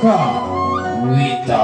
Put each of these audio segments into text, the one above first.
Kawita.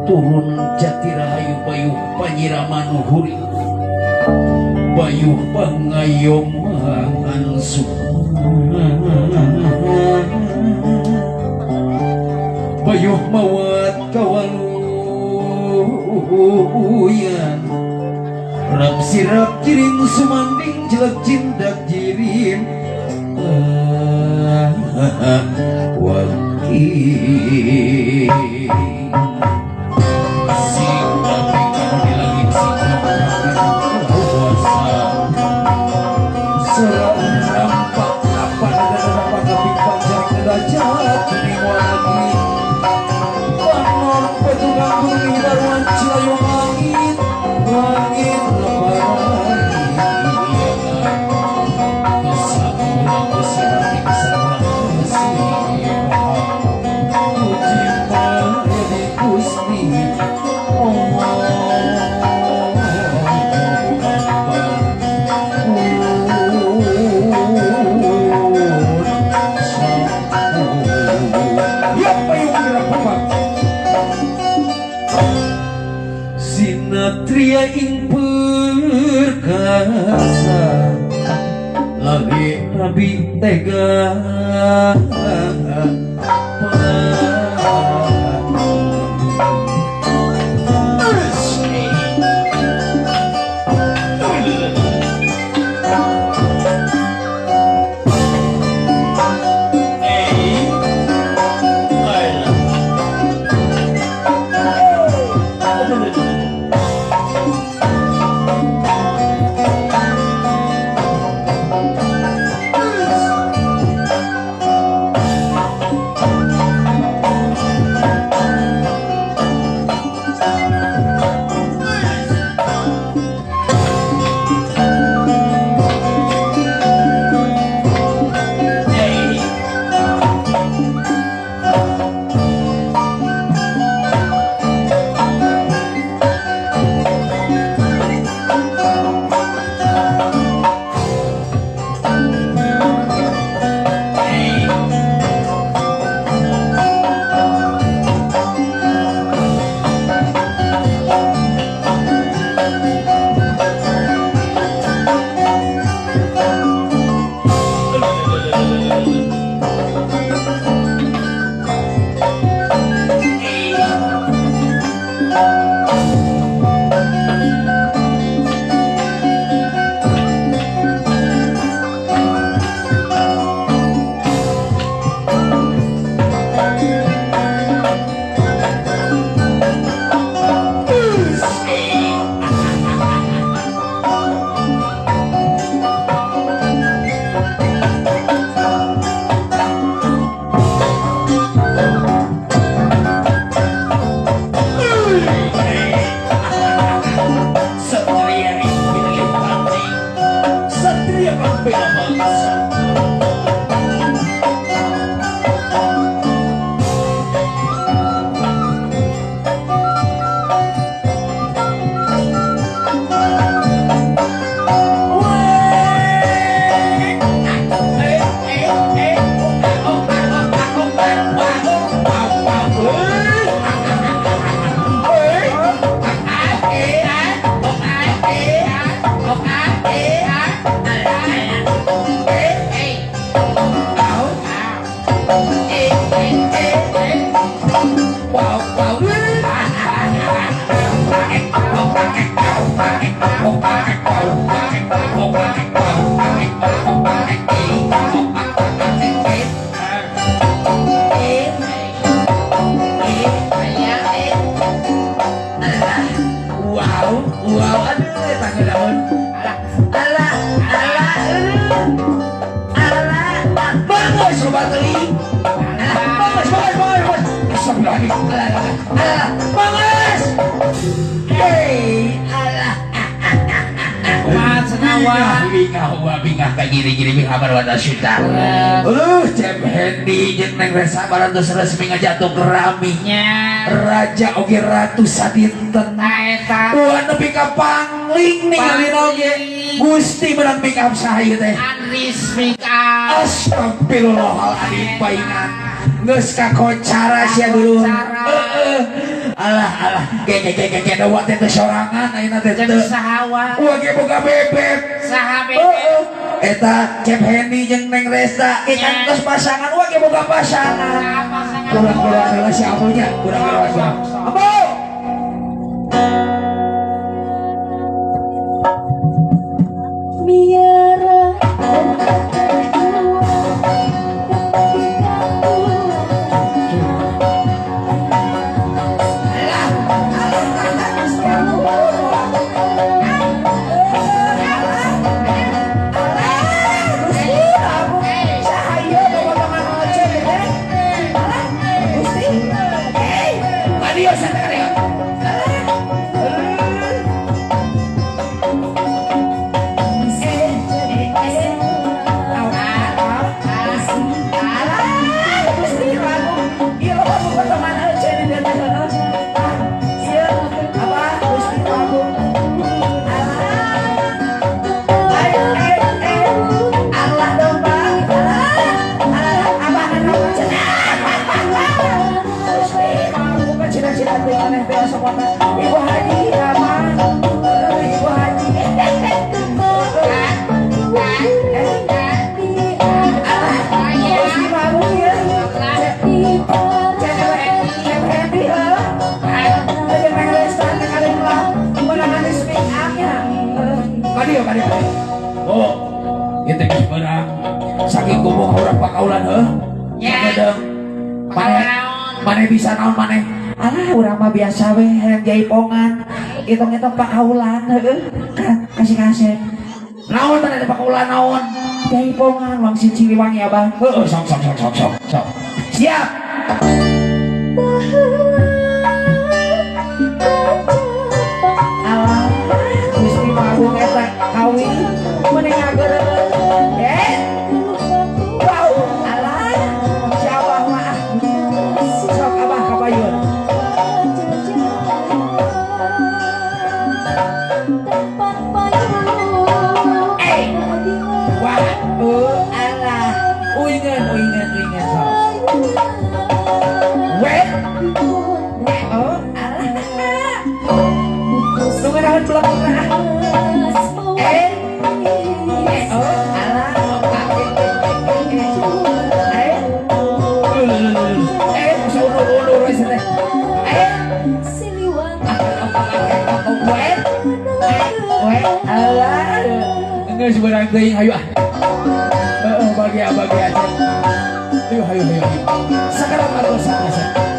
Turun jati rahayu bayuh panyiraman huri bayuh pangayoman bayuh mawat kawaluyan rap sirap jiring sumanding jelek cindak jirim waki. Sinatria ing perkasa lagi rabi tega. Wow, aduh, tangan daun. Alah, alah, alah, bagus sobat teuing. Alah, bagus, bagus, bagus, bagus. Alah, alah, bagus. Hei, alah. Kumaha senawa? Bingah, bingah, bingah ka giri-giri bingah barwada syuta. Cep Hendi jeung Neng Resa barantos resmi ngajatuh kerami. Nya. Raja oge ratu sadinten. Eta. Wah nepi ka pangling ningali oge. Gusti menang make up saha ieu teh. Andris make up. Astagfirullahaladzim paingan. Geus kakocara sia dulu. Heeh. Alah alah ge ge ge ge dawa teh teu sorangan ayeuna teh Jeung teu. saha wa? Wah ge boga bebek. Saha bebek? Heeh. Eta Cep Hendi jeung Neng Resa ge kan geus pasangan wah ge boga pasangan. Saha pasangan? Kurang-kurang heula si Amunya, kurang-kurang. Amu. Miara Ibu Haji, Abah, Ibu Haji. Oh, itu geus beurang. Saking gomong urang pakaulan heuh. Nya. Maneh maneh bisa naon maneh? Alah urang mah biasa we hayang jaipongan. Hitung-hitung pakaulan heueuh. Kasih kasih. Naon maneh pakaulan naon? Jaipongan wangsit Siliwangi abah. Heueuh sok sok sok sok sok sok. Siap. Alah, Gusti Agung eta kawin mending ngageureuh. Eh. Wow, alah. Si abah mah. Sok abah kapayun. Eh. Wah, alah. Uingan, uingan, uingan sok. Weh. Oh, alah. Nu ngeunaheun belakangna. Eh. Oh, alah. Eh. Eh, ulur-ulur we teh. Eh. Weh. Weh, alah. Geus beurang teuing hayu ah. Heeh, bagi bagi aja. Ayo, ayo, ayo. Sekarang atau sana.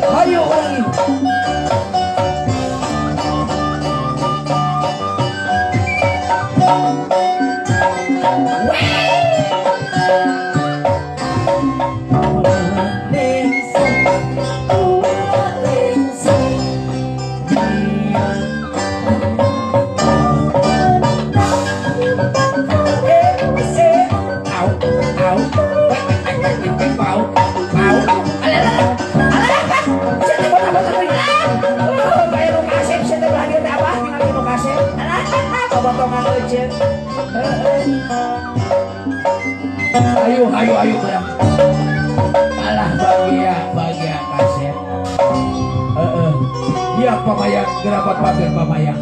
Hayu urang ieu. Ayo, ayo, ayo, barang. Alah bagia, bagia kasep. Heeh. Iya pamayang, gerabak pager pamayang.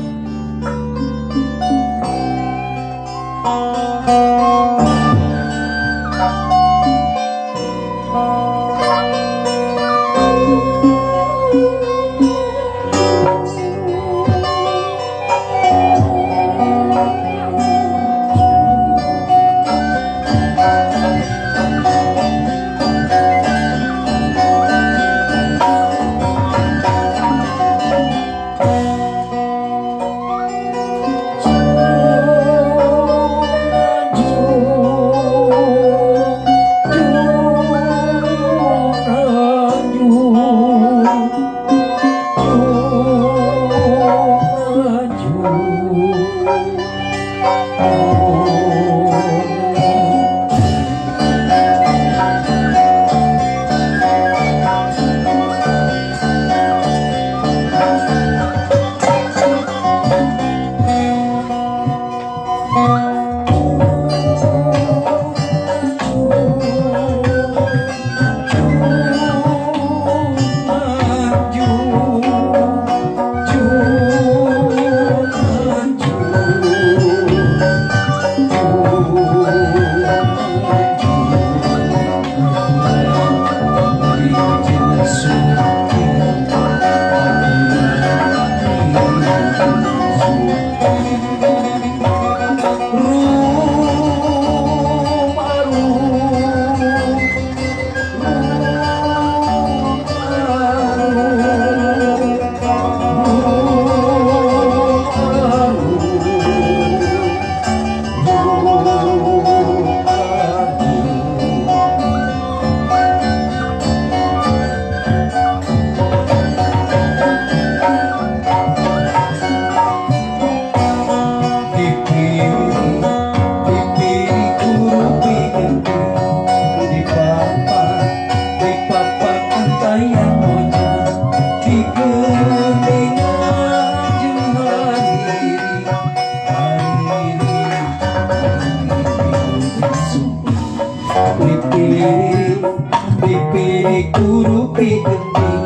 Dituruti genting.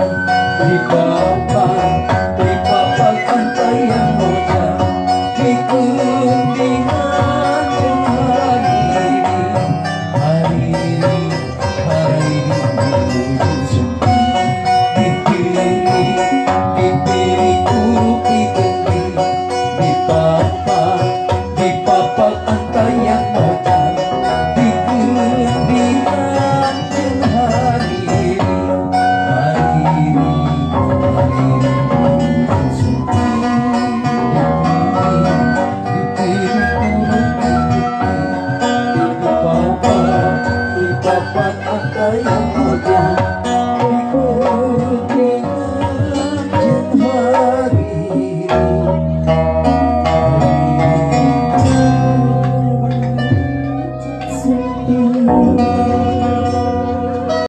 Di